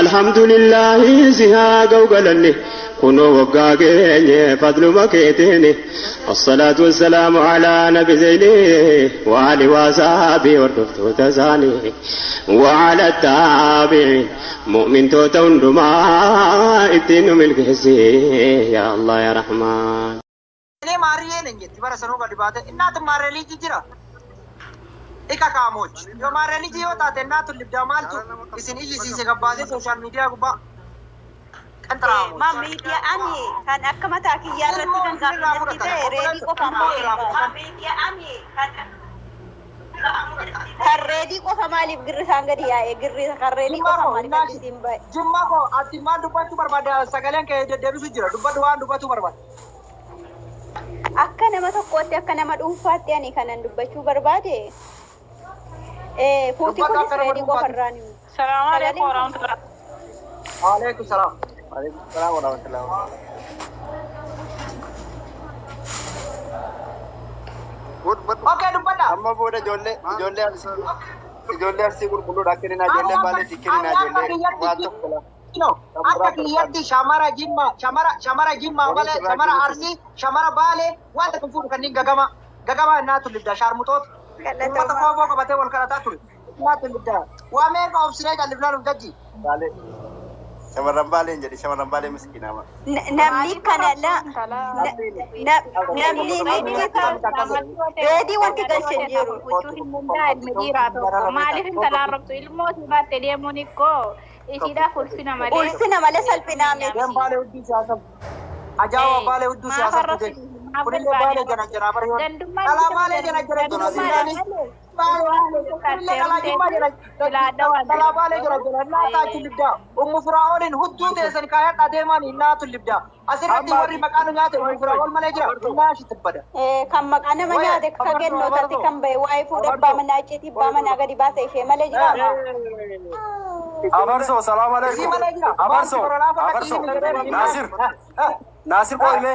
Alhamdulillaahi si haa ga'u galanni kunoo waggaa geenye fadluma keetiini. Assalaatu wassalaamu alaa nabi zeyni wa ali wa sahaabii hordoftoota isaanii wa ala taabi'iin mu'mintoota hundumaa ittiin nu milkeessi yaa Allah yaa Rahmaan. Enee maariyee nan jetti bara sanuu gadi baate innaatu maarree liiji jira. Ikakaamoch yoo maarree liiji yoo taate innaatu libdaa maaltu isin iyyisiise gabbaasee sooshaal miidiyaa gubbaa qanxaraamoch. Ma miidiyaa ani kan akka mataa kiyyaa irratti Ilmoo kan isinirraa gaaffii natti fudhatan ta'e reedii obboleessa qofa ilmoo maaliif irraa baase? fudhatan. Kan reedii qofa maaliif girri isaan gadi yaa'e girri kan reedii Jimmaa qofa koo maaliif innaashi addisiin ba'e? jimmaa koo ati maal dubbachuu barbaadda sagaleen kee deddeebisu jira dubbadhu waan dubbachuu barbaadda. Akka nama tokkootti akka nama dhuunfaatti ani kanan dubbachuu barbaade fuuti Dubbadhu kunis akka nama reedii qofa dhuunfaatti. irraa ni Salaamu alaikum sagaleen kun warahmatullahi. Waalaikum salaam. Waalaikum salaam warahmatullahi wabarakatuh. Okay dubbadha. Amma booda ijoollee ijoollee arsii ijoollee arsii qulqulluudha kenninaa Ani ijoollee akka baaleetii kenninaa ani akka ijoollee waan kiyyatti tokko lama no kan akka biraa kiyyatti barbaanne. shamara jimma shamara shamara jimmaa Horii malee sirraa shamara kennuutu arsii shamara baalee waan takka fuudhu kanneen gagama gagama naatu libda shaarmutoota uummata galatooma. kooboo qabatee wal kadhataa ture naatu libda waa meeqa obsinee callifnaa nuuf jajji. baalee shamarran baaleen jedhe shamarran baalee miskiinaa ma. Namni Maaliif kana la arrabsuun talaa? namni Reedii kan reedii wanti galche hin jiru. Gochuu hin danda'a ilmi dhiiraa tokko. Maaliif intala arrabsu? Ilmoo isii baattee deemuun ikkoo ishiidhaaf ulfina malee Ulfina malee salphinaa miti. Deem baalee hudduu siyaasa ajaa'iba baalee hudduu Maaf siyaasa fudhe arrabsitu? Maaf kunillee barbaade baalee jana jana bara yoon Gandummaan dhalaa isa baalee jana jana jiru gandummaadha sinnaani malee. kunillee dhalaa jimmaa jana dhalaa baalee jana jana naataa achi libdaa ummu firaa'ooliin hudduu teessan kaayadhaa deemaan naatu libdaa asirratti Amma warri maqaa nu nyaate ummu firaa'ool malee jira innaa shi tibbada. Kan maqaa nama Waya nyaate akka abartoo kennootatti abartoo kan ba'e waa'ee fuudha abbaa abartoo manaa icciitii abbaa manaa gadi baase ishee malee jiraama. Abarso, salaam Isii alaikum. malee jira maaltu Abarso, bara laafa dhaqii Abarso. ni jedhee Naasir, Naasir qo'ime.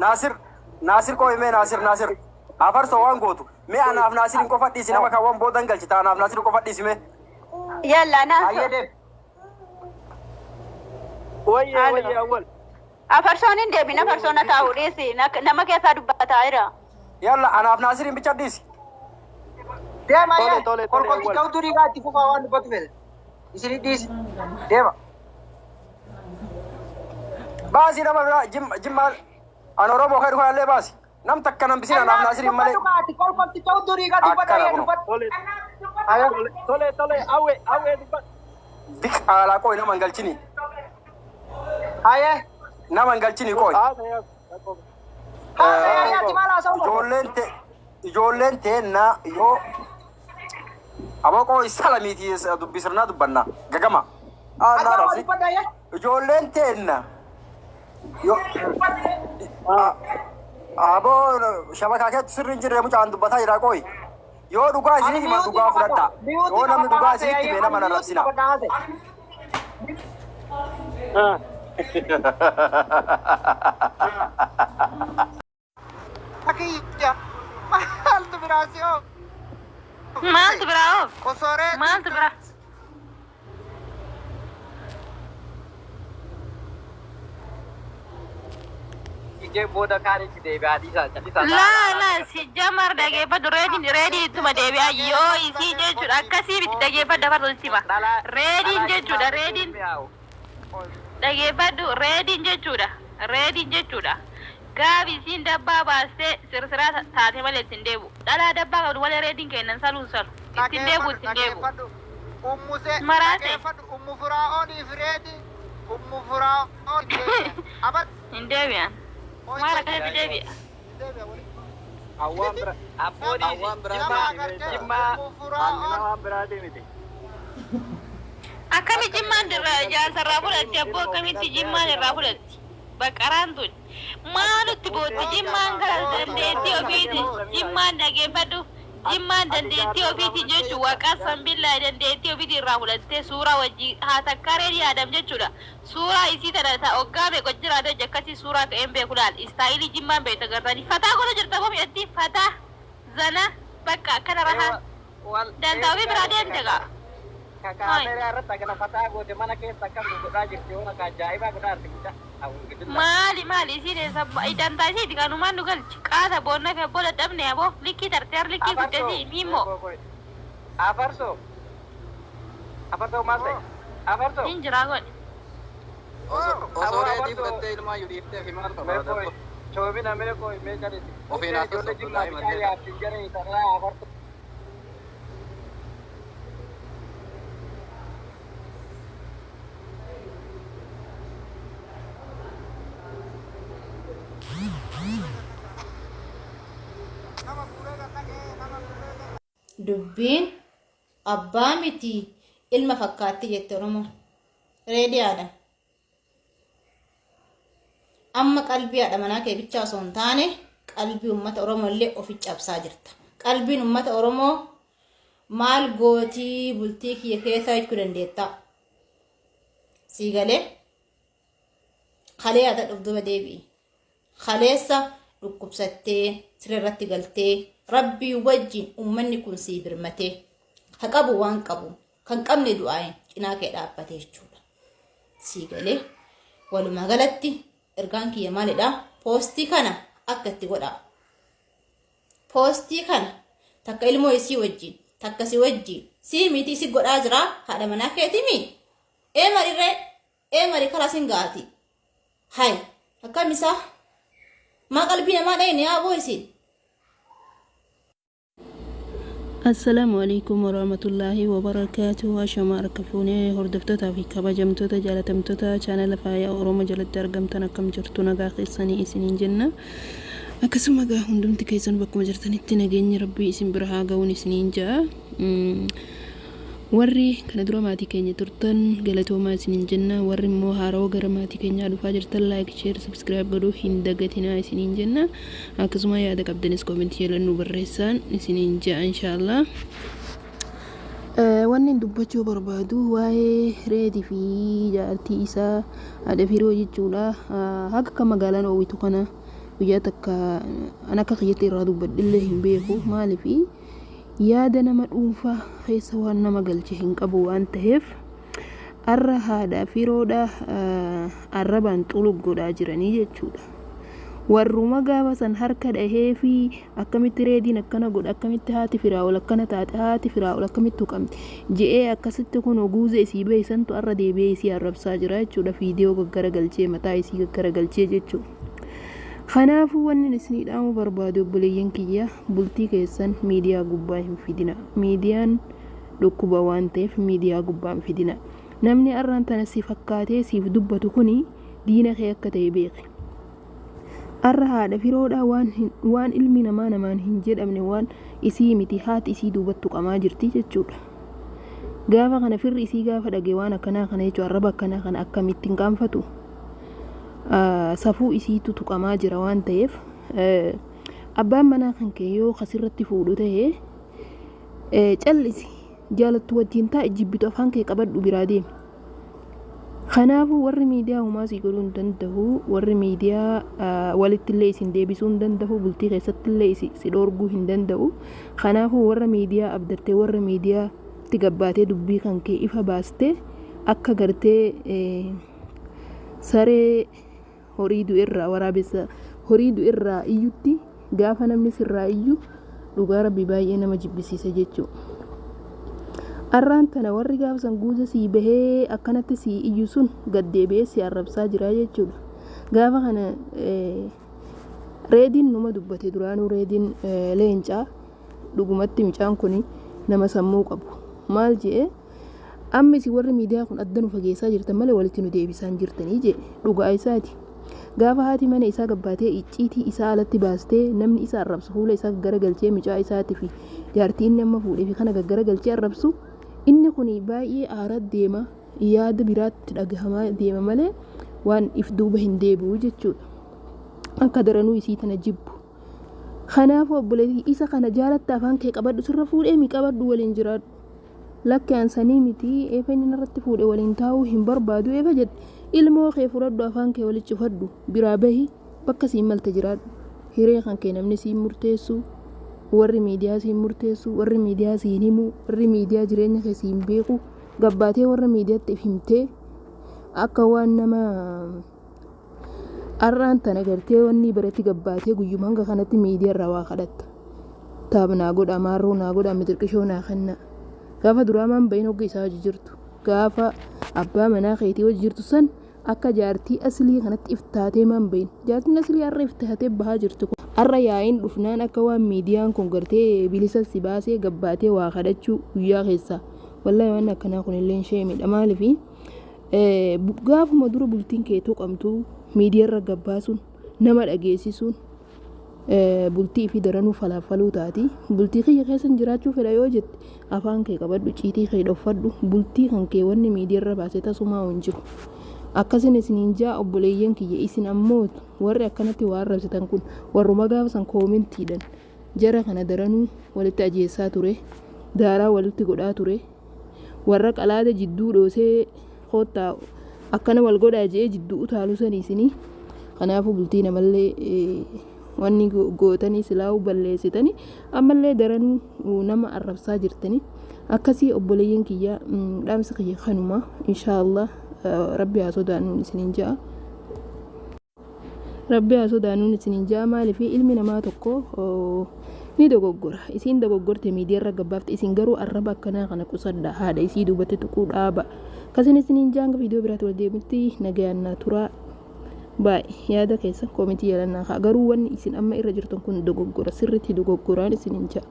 Naasir, Naasir qo'ime, Naasir, Naasir. Abarso waan gootu. Mee anaaf Naasir hin qofa dhiisi nama kaawwan boodan galchita anaaf Naasir hin qofa dhiisi mee. Yalla Ayyee naasoo. deem. Wayye Halo. wayye awwal. Afarsoon hin deebin afarsoon taa'u dhiisi nama keessaa dubbataa jira. Yalla anaaf Naasir hin bicha dhiisi. Deema Tole ayyee tole tole kolkolticha awwal. hudduu dhiigaa itti fufaa waan dubbatu fedhe. Isin dhiisi deema. Baasi nama biraa jimma jimma an Oromoo kan dhufa illee baasi. Nam takka nan bisin anaaf Naasir hin malee. Dubbadhu kaati kolkolticha hudduu dhiigaa dubbadhu Akkana ayyee kuno. dubbadhu. Tole Ayyee. tole tole tole awwe awwe dubbadhu. Diqaalaa qo'i nama hin galchini. Ayyee. Nama hin galchini qo'i. Haasa Haasa yaa'ii ati maal haasa'u barbaadda? Ijoolleen te ijoolleen teennaa yoo aboo qo'i salamiiti dubbisirnaa dubbanna gagama. Aanaa Ajaa waa rabsi. dubbadhu ayyee. Ijoolleen teenna yoo aboo shabakaa keetti sirri hin jirre mucaan dubbataa jira qo'i. Yoo dhugaa Ani isinii himan miyuutii dhugaa qabadha. fudhadha. Miyuutii Yoo namni qabadha dhugaa haase isinitti ayyee. hime Ani nama nan miyuutii rabsina. qabadha haase. Fakiyya. Maaltu biraa si oof? Maaltu biraa oof? Osoo reetiin Maaltu biraa? Ijee booda kaanitti deebi'aa dhiisaa callisaa Laa laa si jamar dhageeffadhu reediin reediin ittuma deebi'a yoo isii jechuudha akkasii miti dhageeffadhu afaan hima. Reediin jechuudha reediin dhageeffadhu reediin jechuudha reediin jechuudha. Gaafi isiin dabbaa baastee sirsiraa taate malee ittiin deebu. Dhalaa dabbaa qabdu malee reediin kennan saluun salu. Ittiin deebu Dhageeffadhu ittiin deebu. dhageeffadhu. Ummu se Maraate dhageeffadhu ummu firaa'ooniif reedi ummu firaa'oon deebi'a. Abar hin deebi'an. Maal akkanatti deebi'a? deebi'a wali. Awwaan bira Abboon awwaan biraa Nama miti agartee jimmaa ummu ani firaa'oon waan biraatii miti. Akkami jimmaan irraa jaarsa irraa fudhatti abboo akkamitti jimmaan irraa fudhatti? Baqaraan tun maalutti bootti jimmaan kana dandeettii ofiiti jimmaan dhageeffadhu jimmaan dandeettii ofiiti jechuun waaqa sanbillaa dandeettii ofiiti irraa fudhattee suuraa wajjii haa takka reedii aadam jechuudha. Suuraa isii tana ta oggaa meeqa jiraate hojii akkasii suuraa ka'een beeku laal istaayilii jimmaan beekta gartanii fataa godha jirta bomi atti fataa zana bakka akkana rahaa wal dantaa ofii biraa deemte gaa. Kaameeraa irratti akkana fataa goote mana keessa akkam godhaa jirti yoo akka ajaa'ibaa godhaa jirti mucaa. Maali maali isiin eessa dantaa isiiti kanumaan nu galchi qaata boonna fi abboo dadhabne aboo likkii tartee har likkii guddasii miimmoo. Afarsoo. Afarsoo maal ta'e? Afarsoo. Hin jiraa godhe. Osoo reetii fudhattee ilmaa iyyuu dhiiftee fi maal qaba? Choomina mee koo mee jedhiti. Ofiin haasoftu Ijoollee jimmaa bishaan yaabsin jedhani sarara afarsoo. Dubbiin abbaa miti ilma fakkaatti jette Oromoon. Reediyaadha. Amma qalbii haadha manaa kee bichaa osoo hin taane qalbii uummata Oromoo illee ofi cabsaa jirta. Qalbiin uummata Oromoo maal gootii bultii kiyya keessa jechuu dandeettaa. Sii galee kalee haa ta'uuf duuba deebi'i. Kaleessa dhukkubsattee siree irratti galtee rabbii wajjin uummanni kun sii birmatee ka qabu waan qabu kan qabne du'aayin cinaa kee dhaabbate jechuudha. Sii galee walumaa galatti ergaan kiyya maalidha? Poostii kana akka itti godhaa. Poostii kana takka ilmoo isii wajjin takka si wajjin sii miti si godhaa jira haadha manaa keetimi. Ee marirree ee mari karaa sin ga'ati. Hay akkam isaa maa qalbii namaa dhayne yaa aboo isin. Assalaamu alaikum warahmatullaahi wabarakaatuh. Ashama harka fuunee hordoftootaa fi kabajamtoota jaalatamtoota chaanala Faaya Oromoo jalatti argamtan, akkam jirtu? Nagaa keessanii isiniin jenna. Akkasuma egaa hundumti keessan bakkuma jirtanitti nageenyi rabbii isin bira haa ga'uun isiniin ja'a. Warri kana dura maatii keenya turtan galatoomaa isiniin jenna. Warri immoo haarawaa gara maatii keenyaa dhufaa jirtan like, share, subscribe godhuu hin dagatinaa isiniin jenna. Akkasuma yaada qabdanis koomentii jala nu barreessaan isiniin ja'a inshaallah. Wanni dubbachuu barbaadu waa'ee reedii fi jaartii isaa haadha firoo jechuudha. Haga akka magaalaan oowwitu kana guyyaa takka an akka kiyyatti irraa dubbadhillee hin beeku. Maaliifi yaada nama dhuunfaa keessa waan nama galche hin qabu waan ta'eef, arra haadha firoodha arrabaan xulug godhaa jiranii jechuudha. Warruma gaafa san harka dhahee fi akkamitti reediin akkana godha, akkamitti haati firaa'ol akkana taate, haati firaa'ol akkamitti tuqamte je'ee akkasitti kun guuza isii beeysantu arra deebi'ee isii arrabsaa jira jechuudha. Viidiyoo gaggara galchee mataa isii gaggara galchee jechuudha. Kanaafuu wanni isinii dhaamuu barbaadu, obboleeyyan kiyya, bultii keessan miidiyaa gubbaa hin fidina. Miidiyaan dhukkuba waan ta'eef miidiyaa gubbaa hin fidina. Namni arraan tana si fakkaatee siif dubbatu kuni diina kee akka ta'e beeki. Arra haadha firoodhaa waan waan ilmi namaa namaan hin jedhamne, waan isii miti haati isii duubatti tuqamaa jirti jechuudha. Gaafa kana firri isii gaafa dhage waan akkanaa kana jechuudha, arraba akkanaa kana akkamitti hin qaanfatu? Safuu isiitu tuqamaa jira waan ta'eef, abbaan manaa kan kee yoo kasirratti fuudhu ta'e callisi, jaalattu wajjin taa'i, jibbitu afaan kee qabadhu biraa deemi. Kanaafuu warri miidiyaa homaa sii godhuu hin danda'u, warri miidiyaa walitti illee isin deebisuu hin danda'u, bultii keessatti illee si dhoorguu hin danda'u. Kanaafuu warra miidiyaa abdattee, warra miidiyaa itti gabbaatee dubbii kan kee ifa baastee akka gartee saree horii du'erraa, waraabessa horii du'erraa iyyutti gaafa namni sirraa iyyu dhugaa rabbi baay'ee nama jibbisiisa jechuudha. Arraan tana warri gaafa san guuza sii bahee akkanatti sii iyyu sun gad deebi'ee si arrabsaa jira jechuudha. Gaafa kana reediin numa dubbate duraanuu, reediin leencaa dhugumatti mucaan kun nama sammuu qabu. Maal je'ee? Amma isin warri miidiyaa kun adda nu fageessaa jirtan malee walitti nu deebisaa hin jirtanii jee, dhugaa isaati. Gaafa haati mana isaa gabbaatee icciitii isaa alatti baastee namni isa arrabsu fuula isaa gaggaragalchee mucaa isaatii fi jaartii inni amma fuudhee fi kana gaggaragalchee arrabsu, inni kun baay'ee aaraa deema, yaada biraatti dhagahamaa deema malee waan if duuba hin deebi'u jechuudha. Akka daranuu isii tana jibbu. Kanaafuu obboleettii, isa kana jaalatta afaan kee qabadhu, sirra fuudhee mi qabadhu, waliin jiraadhu. Lakki an sanii miti, eefa inni narratti fuudhe waliin taa'uu hin barbaadu eefa jette, ilmoo kee fudhadhu, afaan kee walitti cufadhu, biraa bahi, bakka siin malte jiraadhu. Hiree kan kee namni siin murteessu, warri miidiyaa siin murteessu, warri miidiyaa siin himu, warri miidiyaa jireenya kee siin beeku. Gabbaatee warra miidiyaatti if himtee akka waan nama har'aan tana gartee wanni biratti gabbaatee guyyuma hanga kanatti miidiyaarraa waa kadhatta. Taab naa godha, maarroo naa godha, mixirqishoo naa kenna. Gaafa duraa maan bahin hogga isaa hojii jirtu. Gaafa abbaa manaa keetii hojii jirtu san akka jaartii aslii kanatti iftaatee maan bahin. Jaartiin aslii har'a iftaatee bahaa jirtu kun. Har'a yaa'iin dhufnaan akka waan miidiyaan kun gartee bilisa si baasee gabbaatee waa kadhachuu guyyaa keessaa. Wallahi waan akkanaa kun illee sheemidha. Maaliifi gaafuma dura bultiin kee tuqamtu miidiyaarra gabbaasuun nama dhageessisuun bultii fi daranuu falaafaluu taati. Bultii kiyya keessa jiraachuu fedha yoo jette afaan kee qabadhu, ciitii kee dhoffadhu, bultii kan kee wanni miidiyaarra baase tasumaa hin jiru. Akkasin isiniin jaa obboleeyyan kiyya, isin ammoo warri akkanatti waa arrabsitan kun warruma gaafa san koomentiidhaan jara kana daranuu walitti ajeessaa ture, daaraa walitti godhaa ture, warra qalaada jidduu dhoosee koottaa akkana wal godhaa je'ee jidduu utaalu san isinii. Kanaafuu bultii namallee wanni gootanii silaa'uu balleessitanii ammallee daranuu nama arrabsaa jirtanii. Akkasii obboleeyyan kiyya, dhaamsa kiyya kanuma. Inshaallah rabbi haa sodaannuun isiniin ja'a. Rabbi haa sodaannuun isiniin ja'a. Maaliif ilmi namaa tokko ni dogoggora. Isiin dogoggorte miidiyaarra gabbaafte, isin garuu arraba akkanaa kana qusadha, haadha isii duubatti tuquu dhaaba. Akkasin isiniin ja'a, hanga viidiyoo biraatti wal deemutti nagayaan naa turaa. Baay'ee yaada keessa koomitii yaalannaa kaa, garuu wanni isin amma irra jirtan kun dogoggora, sirriitti dogoggoraan isiniin ja'a.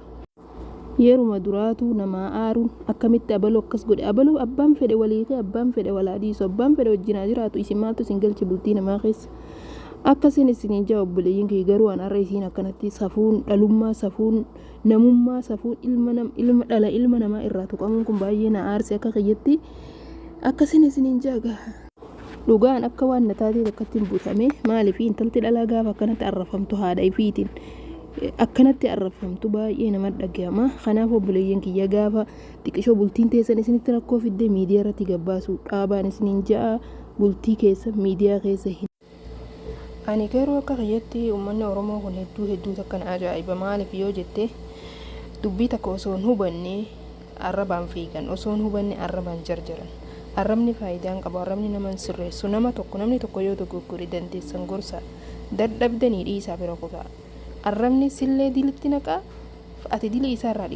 Yeruma duraatu namaa aaruun akkamitti abaluu akkas godhe, abaluu abbaan fedhe walii kee, abbaan fedhe walaa dhiisu, abbaan fedhe wajjin haa jiraatu, isin maaltu isin galche bultii namaa keessa? Akkasiin isiniin jaa obboleeyyiin kiyya, garuu an har'a isiin akkanatti safuun dhalummaa, safuun namummaa, safuun ilma nam ilma dhala ilma namaa irraa tuqamuun kun baay'ee na aarse akka kiyyatti. Akkasiin isiniin jaa gaha. Dhugaan akka waan na taatee takkatti hin butame. Maaliif intalti dhalaa gaafa akkanatti arrafamtu, haadha ifiitiin akkanatti arrafamtu, baay'ee nama dhagahama. Kanaaf obboleeyyan kiyya, gaafa xiqishoo bultiin teessan isinitti rakkoo fidde miidiyaa irratti gabbaasu dhaabaan isiniin ja'a, bultii keessa miidiyaa keessa hin. Ani garuu akka kiyyatti uummanni Oromoo kun hedduu hedduu takka na ajaa'iba. Maaliif yoo jette, dubbii takka osoo hin hubanne arrabaan fiigan, osoo hin hubanne arrabaan jarjaran. Arrabni faayidaan qabu, arrabni nama hin sirreessu. Nama tokko, namni tokko yoo dogoggore dandeessan gorsaa, dadhabdanii dhiisaa bira kutaa. Arrabni sillee dilitti naqaa, ati dilii isaarraa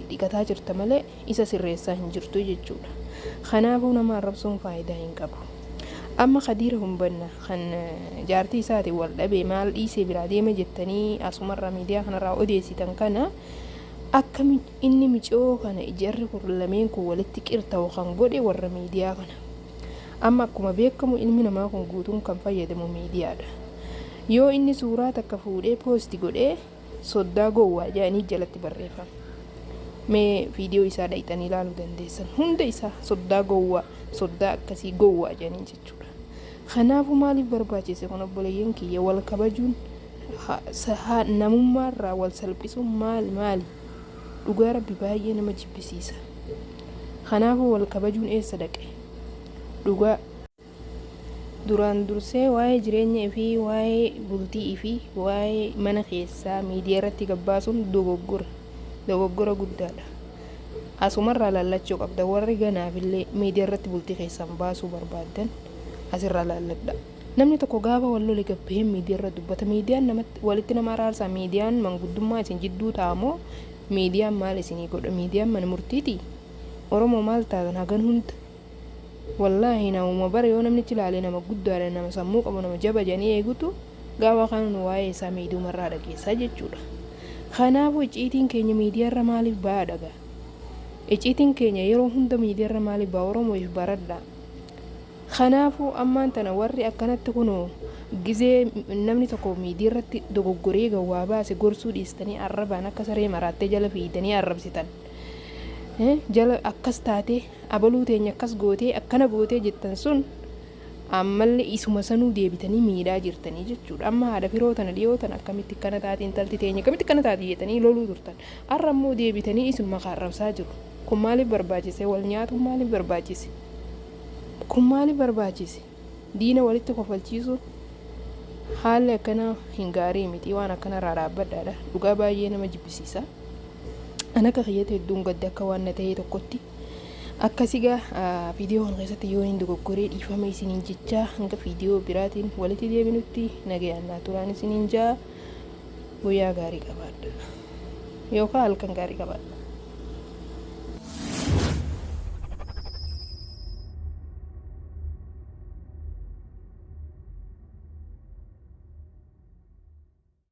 dhiqataa jirta malee isa sirreessaa hin jirtu jechuudha. Kanaafuu nama arrabsuun faayidaa hin qabu. Amma Kadiira Humbanna kan jaartii isaatiin wal dhabee maal dhiisee biraa deeme jettanii asumarraa miidiyaa kanarraa odeessitan kana, akka inni micoo kana jarri kun lameen kun walitti qirta'u kan godhe warra miidiyaa kana. Amma akkuma beekamu ilmi namaa kun guutuun kan fayyadamu miidiyaadha. Yoo inni suuraa takka fuudhee poosti godhee soddaa gowwaa jedhanii jalatti barreeffama. Mee viidiyoo isaa dhaqxanii ilaaluu dandeessan. Hunda isaa soddaa gowwaa, soddaa akkasii gowwaa jedhanii jechuudha. Kanaafuu maaliif barbaachise kun obboleeyyan kiyya? Wal kabajuun, namummaarraa wal salphisuun maali maali? Dhugaa rabbi baay'ee nama jibbisiisa. Kanaafuu wal kabajuun eessa dhaqe? Dhugaa. Duraan dursee waa'ee jireenya ifii, waa'ee bultii ifii, waa'ee mana keessaa miidiyaa irratti gabbaasuun dogoggora. Dogoggora guddaadha. Asumarraa laallachuu qabda. Warri ganaafillee miidiyaa irratti bultii keessan baasuu barbaaddan asirraa laalladha. Namni tokko gaafa wal lole gabbahee miidiyaa irra dubbata. Miidiyaan namatti walitti nama araarsa. Miidiyaan manguddummaa isin jidduu taa'amoo miidiyaan maal isinii godha? Miidiyaan mana murtiiti? Oromoo maal taatan hagan hunda? Wallaahi namuma bara yoo namnichi ilaalee nama guddaadha, nama sammuu qabu, nama jaba jedhanii eegutu gaafa kan waa'ee isaa miidiyaarraa dhageessaa jechuudha. Kanaafuu icciitiin keenya miidiyaarra maaliif ba'aa dhagaa? Icciitiin keenya yeroo hunda miidiyaarra maaliif ba'a? Oromoof baradhaa. Kanaafuu ammaan tana warri akkanatti kunoo gizee namni tokko miidiyaarratti dogoggoree gawwaa baase gorsuu dhiistanii arrabaan akka saree maraattee jala fiidanii arrabsitan. Jala akkas taatee, abaluu teenya akkas gootee, akkana gootee jettan sun ammallee isuma sanuu deebitanii miidhaa jirtanii jechuudha. Amma haadha firoo tana dhiyoo tana akkamitti akkana taate, intalti teenya akkamitti akkana taate jettanii loluu turtan. Har'a immoo deebitanii isuma arrabsaa jiru. Kun maaliif barbaachise? Wal nyaatuun maaliif barbaachise? Kun maaliif barbaachise? Diina walitti kofalchiisuun haalli akkanaa hin gaarii miti, waan akkanarraa dhaabbadhaadha. Dhugaa baay'ee nama jibbisiisa. An akka kiyyatti hedduun gadde akka waan na ta'ee tokkotti. Akkasigaa viidiyoo kana keessatti yoo hin dogoggoree dhiifama isiniin jechaa, hanga viidiyoo biraatiin walitti deebinutti nagayaan naa turaan isiniin jaa. Guyyaa gaarii qabaadha yookaan halkan gaarii qabaadha.